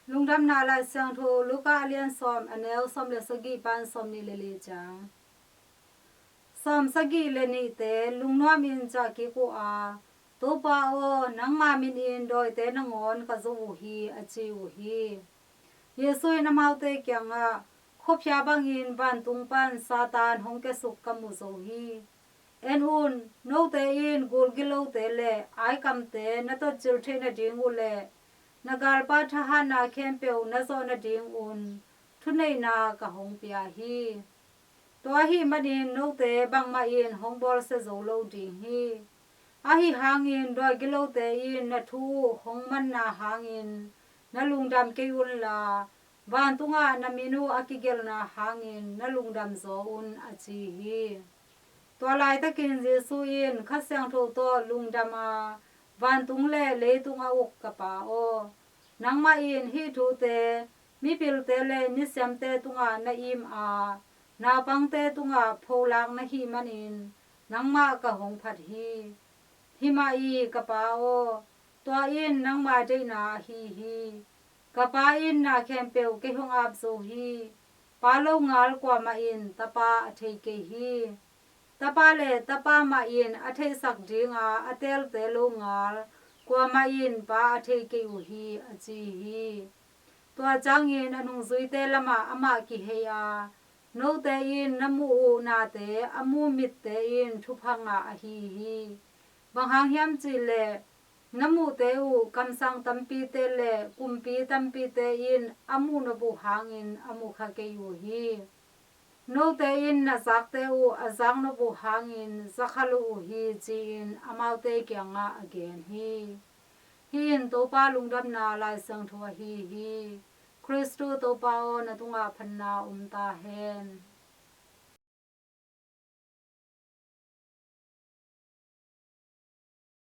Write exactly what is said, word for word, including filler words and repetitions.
Lungdamna Lai Siangtho Luka a lian sawm, a neu sawm le sagih pan sawm nih le li ciang. Sawm sagih le nihte lungnuam in ciah kik uh a, "Topa aw, nangma min in dawite nangawn ka zo uh hi," a ci uh hi. Jesu in amaute kiangah, "Khuaphia bangin vantung pan Satan hong kiasuk ka mu zo hi. En un, note in gulgilote le aikamte na totcil theih nading uh le na galpa thahatna khempeuh na zawh nadingun thuneihna ka hong pia hi. Tua ahih manin note bangmah in hong bawlsia zo lo ding hi. Ahi hangin dawigilote in na thu uh hong manna hangin na lungdam kei unla, vantungah na min uh a kigelhna hangin na lungdam zaw un," a ci hi. Tua laitakin Jesu in, "Kha Siangtho tawh lungdam a, vantung le leitung a uk ka Pa aw, nangmah in hih thute mipilte le misiamte tungah na im a, naupangte tungah pholak na hih manin nangmah ka hong phat hi. Hi mah i, ka Pa aw, tua in nangma deihna ahi hi. Ka Pa in na khempeuh kei hong ap zo hi. Pa longal kuamah in Tapa a thei kei hi. Tapa le Tapa mah in a theihsak dinga a teelte longal kuamah in Pa a thei kei uh hi," a ci hi. Tua ciangin a nungzuite lamah amah kihei a, "Note in na muh uh nate a mu mitte in thupha ngah ahi hi. Bang hang hiam cihleh, na muhte uh kamsang tampite le kumpi tampite in a muh nop uh hangin a mukha kei uh hi. Note in na zakte uh a zak nop uh hangin zakha lo uh hi," ci-in amaute kiangah a gen hi. Hih in Topa Lungdamna Lai Siangtho ahi hi. Khristu Topa aw, na tungah phatna om ta hen.